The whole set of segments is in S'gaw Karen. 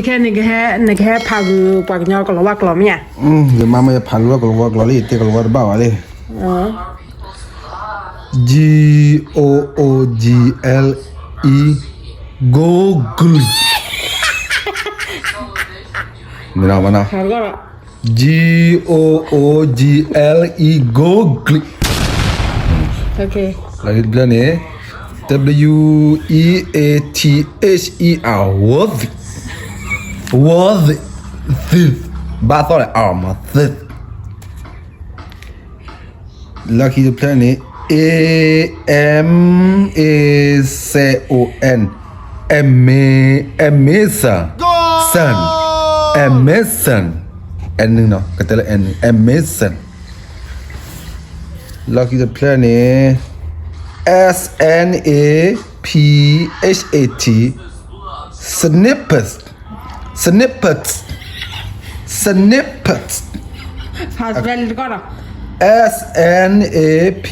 ခဲနကဟဲ နကဟဲဖးဂုာ်ပှၤကညီကလီၤဝါကျိာ်မ့ၢ်ဧါ. ယမါမ့ၢ်ယဖးဂုာ်ဝဲကလီၤဝါကျိာ်လံ တဲကလီၤဝါတဘၣ်ဘၣ်လံ. G O O G L E, Google. မ့ၢ်နီၤ မ့ၢ်နီၤ G O O G L E, Google. လၢခံတဖျၢၣ်န့ၣ် W E A T H E R, Weather, Weather, ဘၣ်သီၣ်လၢ R မး သ့. လၢခံတဖျၢၣ်န့ၣ် A M A Z O N, Ama-, Amazon, Son, Amazon, N နီၤ ကတဲလၢ N, Amazon. လၢခံတဖျၢၣ်န့ၣ် S N A P H A T, Snippet, Snippet, Snippet, S N A P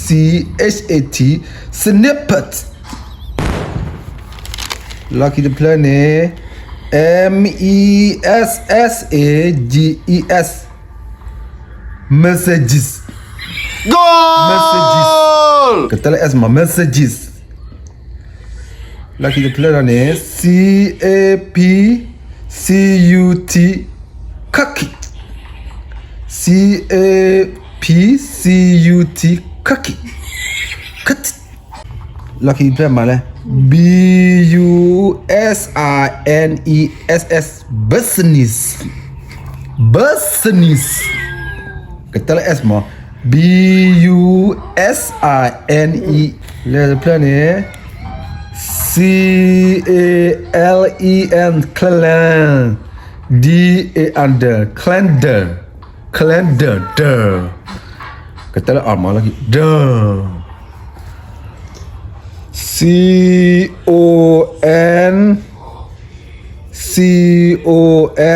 C H A T, Snippet. လၢခံတဖျၢ�်န့ၣ် M E S S A G E S, messages, messages, ကတဲလၢ S မး messages. လၢခံတဖျၢၣ်န့ၣ် C A P C U T, cookie, C A P C U T, cookie, cookie. လၢခံတဖျၢၣ်မးလဲၣ် B U S I N E S S, business, business, ကတဲလၢ S မး B U S I N E. လၢတဖျၢၣ်န့ၣ် C A L E N, calendar, D A N D, calendar, calendar, ကတဲလၢ R မးလၢခံ D, C O N, C O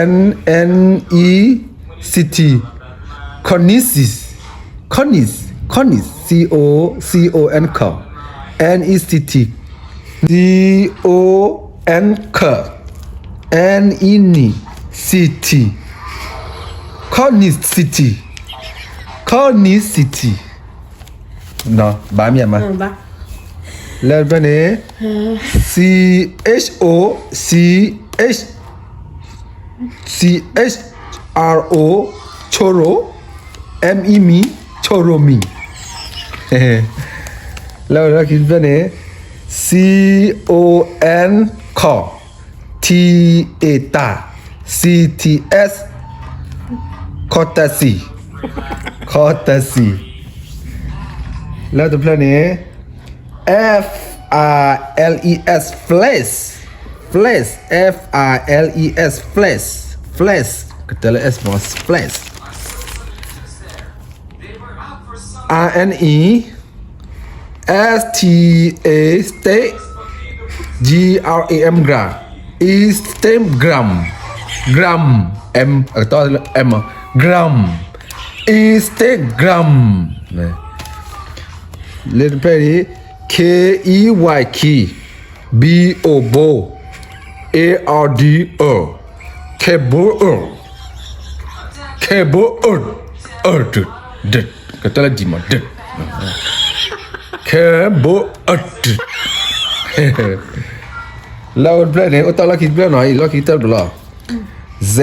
N N E C T, cornices, cornice, cornice, C O, C O N, cor, N E C T, C O N, cor, N E, ni, C T, cornicity, cornicity. ဘၣ်မ့ၢ်မး လၢတဖျၢၣ်န့ၣ် C H O C H, C H R O, choro, M E, mi, choromi. လၢခံတဖျၢၣ်န့ၣ် C O N, cor, T A, tar, C T S, courtesy, courtesy. လၢတဖျၢၣ်န့ၣ် F I L E S, flesh, flesh, F I L E S, flesh, flesh, ကတဲလၢ S မး flesh, I N E S T A, stamp, G R A M, gram, Instagram, gram, M, အကတီၢ်လၢ M, gram, Instagram. လၢတဖျၢၣ်န့ၣ် K E Y, key, B O, bow, A R D, a, cable, a, cable, a, a, d, d, ကတဲလၢ D မး d, cable, a, d. လၢတဖျၢၣ်န့ၣ် အိၣ်တ့ၢ်လၢခံတဖျၢၣ်နီၤ အံၤလၢခံတဖျၢၣ်တဖျၢၣ်လီၤ. Z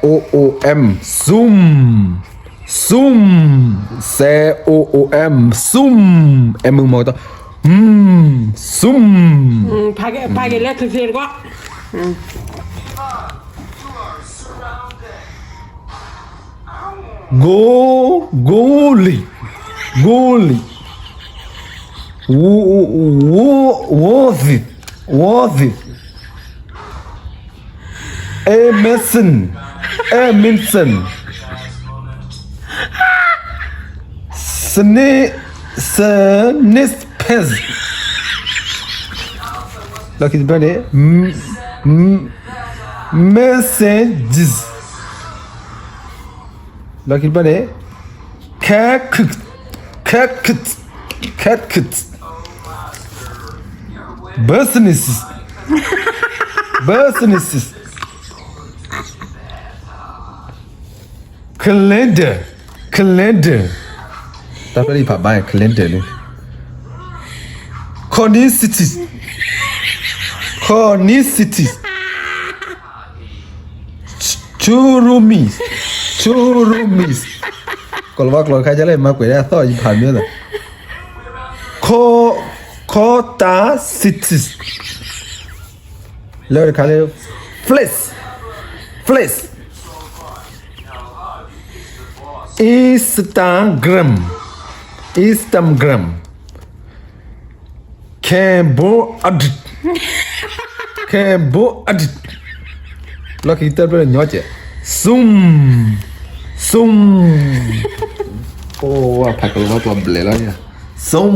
O O M, zoom, zoom, Z O O M, zoom, M မ့ၢ်ကတီၢ် mm, zoom. ဖးက့ၤလၢခံတဖျၢၣ်တကွၢ် Go, goalie, goalie. Wo, wo, worthy, worthy. Emerson, Emerson. Sni, snippets. လၢခံတဖျၢၣ်န့ၣ် m, m, messages. လၢခံတဖျၢၣ်န့ၣ် cat, cat, cat, cat, businesses, businesses. calendar, calendar. တၢ်ဖျၢၣ်လၢယဖးဘၣ် calendar န့ၣ် chronicity, chronicity, chromis, chromis. ကီၢ်လၤဝါကျိာ်တခါကလဲၣ် မၤကွဲးဒၣ်အသီၣ် ယဖးမ့ၢ်သး cor, cortices. လၢတခါလၢ flex, flex, Instagram, Instagram, carbohydrate, carbohydrate. လီၢ်ခံကတၢၢ်တဖျၢၣ်ညီကဲး Zoom, Zoom. အိၣ်ဝဲဖးကီၢ်လၤဝါကျိာ်ဘျဲၣ်လီၤ Zoom.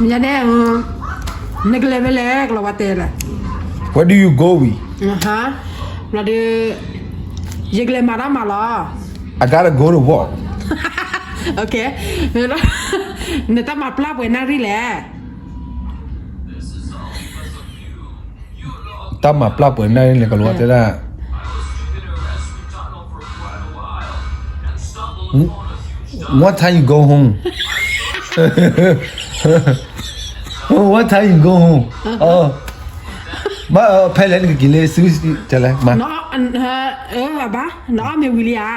မ့ၢ်ညါဒဲး, နကလဲၤဖဲလဲၣ် ကလီၤဝါတဲလၢ Where do you go with? ဘျီဒီး ယကလဲၤမၤတၢ်မၤလီၤ. I gotta go to work. Okay. နတၢ်မၤပျၢ်ပှဲၤနၣ်ရံၣ်လဲၣ်. တၢ်မၤပျၢ်ပှဲၤနၣ်ရံၣ်န့ၣ် ကလီၤဝါတဲဒၣ် What time you go home? What time you go home? ဘၣ်ဖဲလဲၣ်နကက့ၤလၢစုလဲၣ်မး ဘၣ် နအီၣ်မ့ၤဝံၤလံဧါ.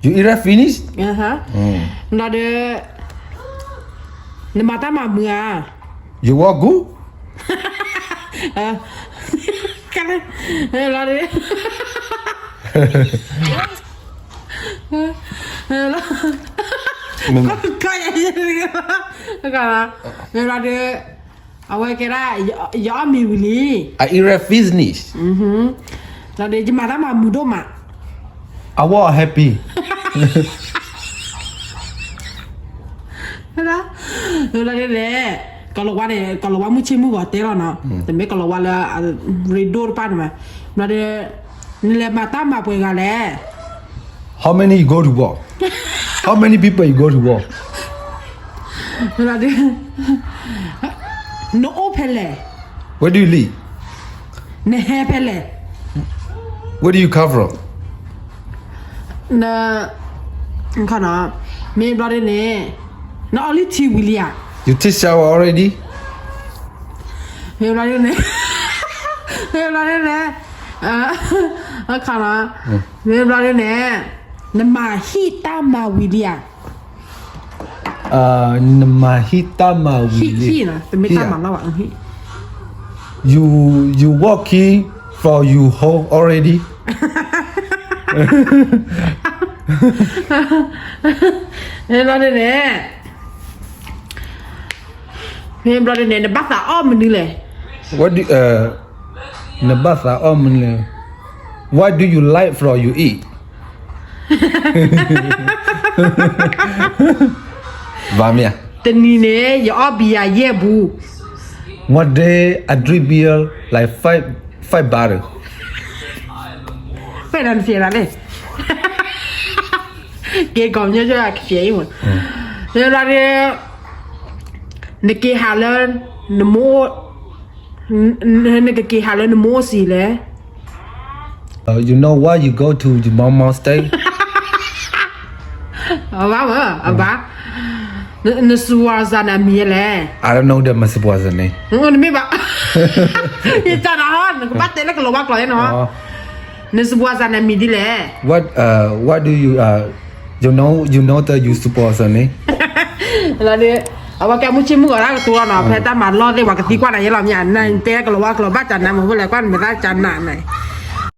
You eat that finish? ဘျီဒီး နမၤတၢ်မၤမုာ်ဧါ. You walk good? ဘျီဒီး ဘျီဒီး အဝဲကဲဒၣ် ယအီၣ်မ့ၤဝံၤလံ. I eat that finish. ဘျီဒီး ယမၤတၢ်မၤမုာ်ဒိၣ်မး. I was happy. ဘျီဒီး ကီၢ်လၤဝါန့ၣ် ကီၢ်လၤဝါမုၢ်ဆ့ၣ်မုၢ်ဂီၤတဲလီၤနီၤ, တမ့ၢ်ကီၢ်လၤဝါလၢ ရ့ဒိၣ်တဖၣ်န့ၣ်မး, ဘျီဒီး နလဲၤမၤတၢ်မၤပှဲၤဂၤလဲၣ်. How many you go to work? How many people you go to work? ဘျီဒီး နအိၣ်ဖဲလဲၣ်. Where do you live? နဟဲဖဲလဲၣ်. Where do you come from? န ခီနီၤ, မ့ၢ်ဘျီဒ်န့ၣ် နအီၣ်လံထံဝံၤလံဧါ. You take shower already? မ့ၢ်ဘျီဒ်န့ၣ် မ့ၢ်ဘျီဒ်န့ၣ် အခီနီၤ, မ့ၢ်ဘျီဒ်န့ၣ် နမၤဟံၣ်တၢ်မၤဝံၤလံဧါ. နမၤဟံၣ်တၢ်မၤဝံၤလံ. ဟံၣ်, တမ့ၢ်တၢ်မၤလီၤဘၣ်. You, you working from your home already? မ့ၢ်ဘျီဒ်န့ၣ် မ့ၢ်ဘျီဒ်န့ၣ် နဘၣ်သးအီၣ်မနုၤလဲၣ်. What do, နဘၣ်သးအီၣ်မနုၤလဲၣ်. What do you like from you eat? ဘၣ်မ့ၢ်ဧါ. တနံၤန့ၣ် ယအီၣ်ဘံယၤယဲၢ်ဘူး. One day I drink beer like five, five bottle. ပဲၣ်ဒၣ်နစဲးဒၣ်လဲၣ်. က့ၤကီၢ်မညိကၠိကစဲးအံၤမး, လၢလီၤဒ် နက့ၤဟးလၢ နမိၢ် နကက့ၤဟးလၢနမိၢ်အိၣ်ဆံးလဲၣ်. You know why you go to your mama stay? အဘၣ်ဝဲ, အဘၣ်, နစူၤဝါစၢ်နမံၤလဲၣ်. I don't know that မစူၤဝါစၢ်န့ၣ်. နမ့ၢ်ဘၣ်, ယတၢ်နဟီ နကဘၣ်တဲလၢကလီၤဝါကျိာ်နီၤ. နစူၤဝါစၢ်နမံၤဒ်လဲၣ်. What, what do you, you know, you know that you စူၤဝါစၢ်န့ၣ်. လီၤဒ် အဝဲကဲမုၢ်ဆ့ၣ်မုၢ်ဂီၤတၢ်ကတိၤလီၤနီၤ, ဖဲတၢ်မၤလီၢ်သ့ၣ် ပှၤကသံကွၢ်နၤယဲလီၤမ့ၢ်ဧါ, နတဲကလီၤဝါကျိာ်ဘၣ်ကနၤမ့ၢ်ဝဲလဲၣ် ကွၢ်နမဲာ်သၣ်ကနၤန့ၣ်.